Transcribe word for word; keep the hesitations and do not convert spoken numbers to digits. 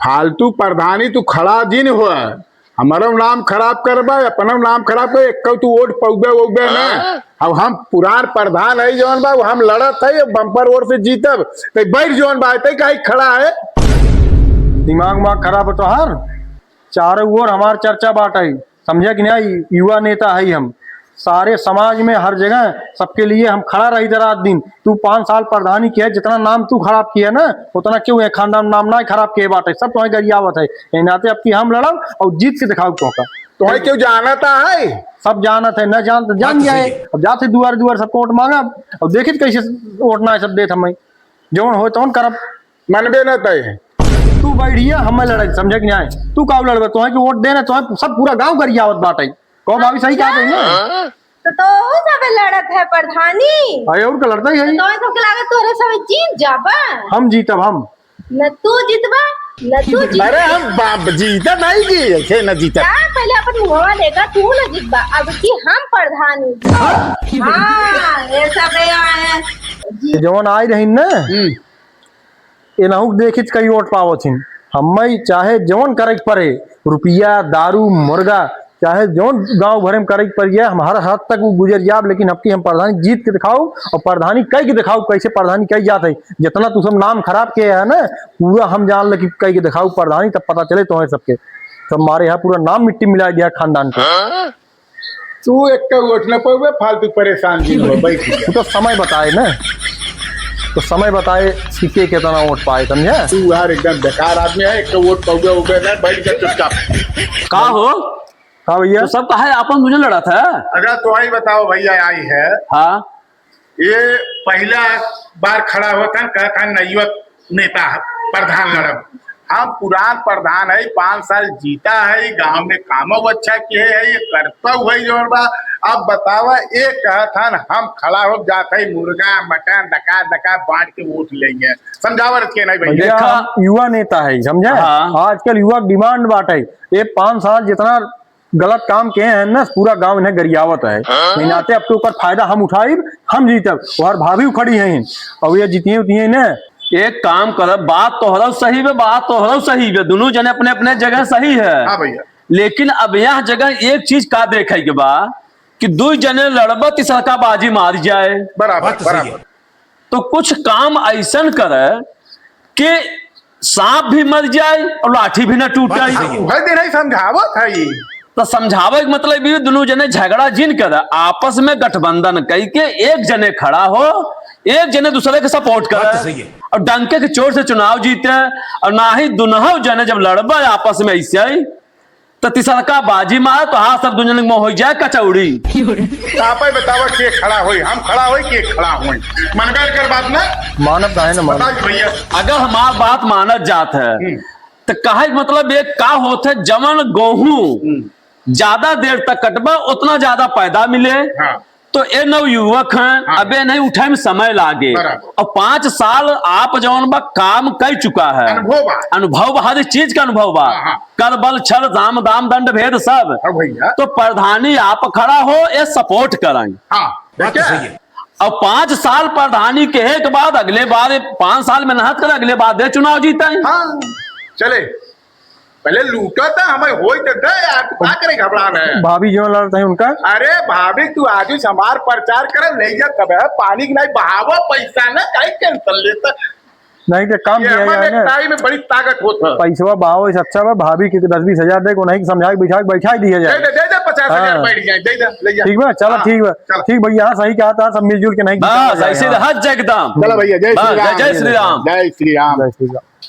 फालतू प्रधानी तू खड़ा जिन हो, हमरो नाम खराब करबा, अपनो नाम खराब कर, एक्को तू वोट पउबे उबे ना। हाँ? अब हम पुरान प्रधान है जौन बा, हम लड़त है, बम्पर वोट से जीतब, तो बैठ जौन बा, ते काहे खड़ा है? दिमाग उमाग खराब है तोहार, चारों ओर हमार चर्चा बाटे, समझे कि नहीं? युवा नेता है हम, सारे समाज में हर जगह सबके लिए हम खड़ा रही रात दिन। तू पाँच साल प्रधानी किहे, जितना नाम तू खराब किहे ना, उतना केहू है खानदान नाम ना खराब किहे बाटे, सब तोहे गरियावत है। ए नाते अब की हम लड़ब और जीत के दिखाऊ तोहका। तोहे केहू जानता है? सब जानत है, ना जानत जान बात तो जाए। सही है। अब जाते दुआर दुआर सबको वोट मांगब और देखित कैसे वोट ना सब देत हमें, जौन होए तौन करब। मनबे न तय। तू बैठिया, हमें लड़ाई समझे कि नहीं? तू काऊ लड़बे? तोहे के वोट देना, तोहे सब पूरा गांव गरियावत बाटे। कहो भाभी, सही कहा कही ना? तो तोहू सबे लड़त है प्रधानी। अरे और का लड़ता ही है? तो तोहे सबके लागत तोहरे सबे जीत जाबा? हम जीतब, हम। न तू जीतबा, न तू जीत। अरे हम बाप जीता नहीं जी, ऐसे न जीता। का पहले अपन मुहवा देखा, तू न जीतबा, अब की हम प्रधानी। हाँ, ये सब यहाँ है। जवन आई रही ना, हम्म। एनहू के देखित कई वोट पावत हिन। हम्मे चाहे जवन करे के पड़े, रुपया, दारू, मुर्गा, चाहे जवन गांव भरे में करे के पड़ जाए, हम हर हद तक वो गुजर जाब, लेकिन अब की हम प्रधानी जीत के दिखाऊ और प्रधानी कई के दिखाऊ, कैसे प्रधानी कई जात है। जितना तू सब नाम खराब किहे है ना, पूरा हम जान ले कि कई के दिखाऊ प्रधानी, तब पता चले तोहे सबके। सब मारे यहाँ पूरा नाम मिट्टी मिला दिया खानदान के। तू एक का वोट न पावे, फालतू परेशान जिन हो, बैठ जा। तू तो समय बताए ना, तो समय बताए कि के कितना वोट पाए, समझे? तू यार एकदम बेकार आदमी है, एक का वोट पावे, उबे ना, बैठ जा चुपचाप। का हो? हाँ भैया। तो सब कहा है, आपन मुझे लड़ा था। अगर तो आई बताओ भैया, आई है। हाँ। ये पहला बार खड़ा होत हन, कहत हन नवयुवक नेता ह, प्रधान लड़ब। हम पुरान प्रधान है, पाँच साल जीता है, गांव में कामो अच्छा किहे है, ये करतउ है जौन बा। अब बतावा, ये कहत हन हम खड़ा हो जात है, मुर्गा, मटन, डका, डका बांट के वोट लेंगे। समझावत के नहीं भैया, देखा। हम युवा नेता है, समझे? हाँ। आजकल युवा डिमांड बाटे, ये पाँच साल जितना गलत काम किहे हैं ना, पूरा गांव इन्हें गरियावत है। हाँ? नहीं नाते अब के ओकर फायदा हम उठाइब, हम जीतब। और भाभी खड़ी हैं, और ये जीतिए उतिए ना। एक काम कर, बात तोहरा सही बे, बात तोहरा सही बे, दोनों जने अपने अपने जगह सही है। हाँ भैया। लेकिन अब यह जगह एक चीज का देखे के बा कि दो जने लड़बा, तीसरका बाजी मार जाए। बराबर, बात तो सही बराबर। है। तो कुछ काम ऐसन करे कि सांप भी मर जाए और लाठी भी न टूटे। बात तो सही है। वही दिन ही समझावत है। तो समझावे के मतलब ये, दोनों जने झगड़ा जिन करे, आपस में गठबंधन कई के एक जने खड़ा हो, एक जने दूसरे के सपोर्ट करे। बात तो सही है। और डंके के चोट से चुनाव जीते, और ना ही दुनहु जने जब लड़बे आपस में ऐसे ही, तो तीसरका बाजी मार, तो हाँ, सब दुनिया में हो जाए कचौड़ी। आपे बतावा, के खड़ा होई, हम खड़ा होई, के खड़ा होई? मनबे कर बात ना। मानव काहे ना मानव? बताओ भैया। अगर हमार बात मानत जात है, हम्म। तो कहे के मतलब ये का होत है, जवन गेहूं हम्म। ज्यादा देर तक कटबा, उतना ज्यादा पैदा मिले। हाँ। तो ए नवयुवक हैं, हाँ। अबे नहीं उठे में समय लागे। बराबर। और पाँच साल आप जौन बा काम कर चुका है। अनुभव बा। अनुभव बा, हर चीज का अनुभव बा। हाँ, हाँ। कर बल छल, साम दाम दंड भेद सब। हाँ भैया। तो प्रधानी आप खड़ा हो, ये सपोर्ट करें। हाँ, बात तो देखिए। सही है। और पाँच साल प्रधानी किहे के बाद अगले बार, पाँच साल मेहनत करे, अगले बार दे चुनाव जीते हैं। हाँ, चले। पहले लूटा था, हमें होई तो दे यार, तू का करे घबरान है? भाभी जो लड़त है उनका। अरे भाभी, तू आज ही हमार प्रचार करे, ले जा, तब है पानी की नहीं बहावो पैसा ना, काहे टेंशन लेता? नहीं तो काम ये किया हमारे जाए ना। ताई में बड़ी ताकत होत है। पैसवा बहावो, इस अच्छा बा, भाभी के दस बीस हजार दे, को नहीं समझा के बिठा के बैठा ही दिया जाए। दे दे, दे दे, पचास हजार हाँ। बैठ जाए, दे दे, ले जा। ठीक बा, चलो हाँ, ठीक बा। चलो। ठीक भैया, हाँ सही कहा था, सब मिलजुल के नहीं बस, किया ऐसे जाए। हाँ। हज एकदम। चलो भैया, जय बस, श्री राम। जय, जय श्री राम। जय श्री राम। जय श्री राम।